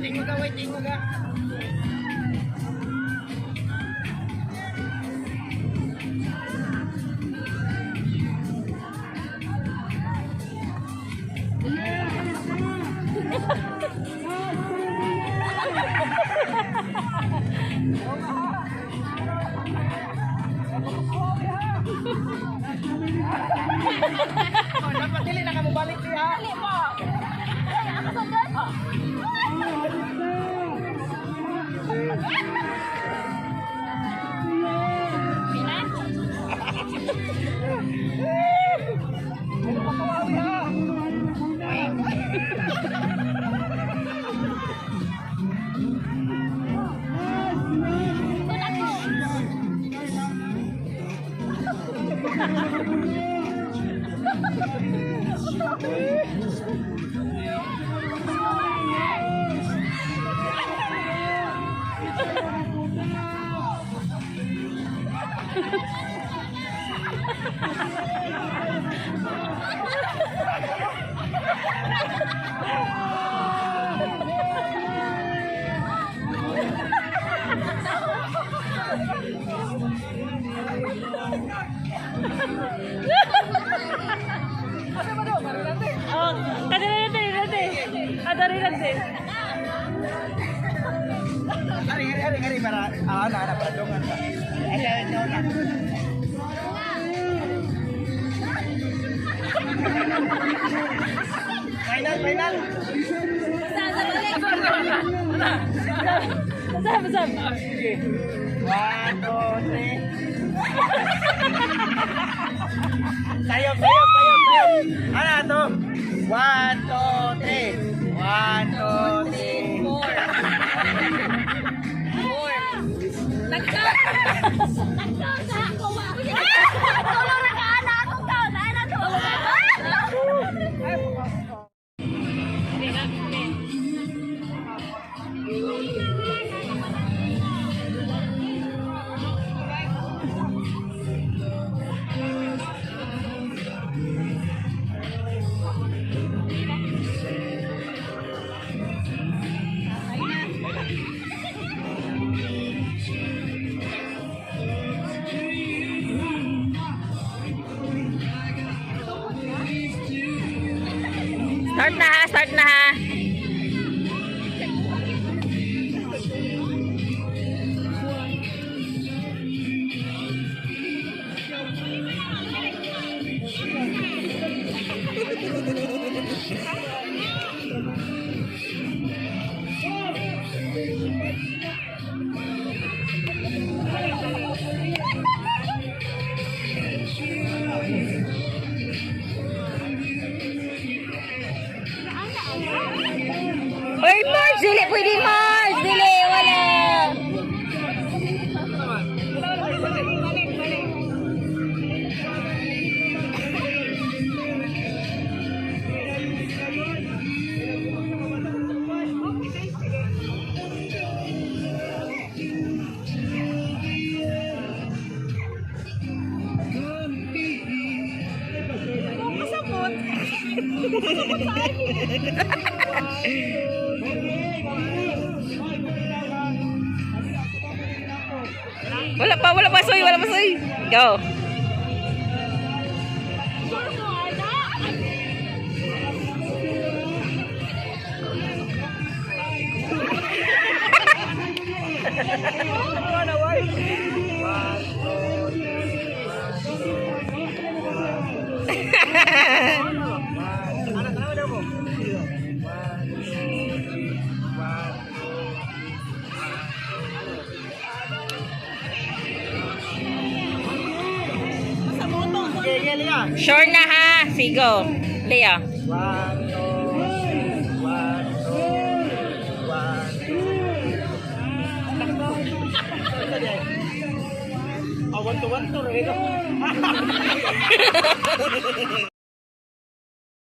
Tingog ka, wait, tingog ka. Oh, dapat dili na ka mobalik diha. Dali mo. Ay, ako sa dyan. Pila? Ano pa kawawi ha? Wala ko. Asa ba daw? Marilante. Oh, kadari natin, natin. Kadari natin. Ari, ari, ari, ari, para, ah, na, na, para dongan pa. Ay, ay, no, na. Final, final. Masam, masam. Sige. One, two, three. Sayop, sayop, sayop, sayop. Ano to? One, two, three. One, two, three. Four. Four. Nagka. Nagka sa ako. Tulong na ka, anak. Akong taon. Ay, na to. Start na ha, start na ha. Oy, Mars! Dili, pwede Mars! Dili, wala! Wala pa, soy, wala pa, soy. Go. Ano, tanawa daw ko. One, two, three. One, two, three. Okay, okay, Lia. Sure na ha. Sigo. Leo. One, two, three. One, two, three. One, two, three. Oh, one, two, ready go.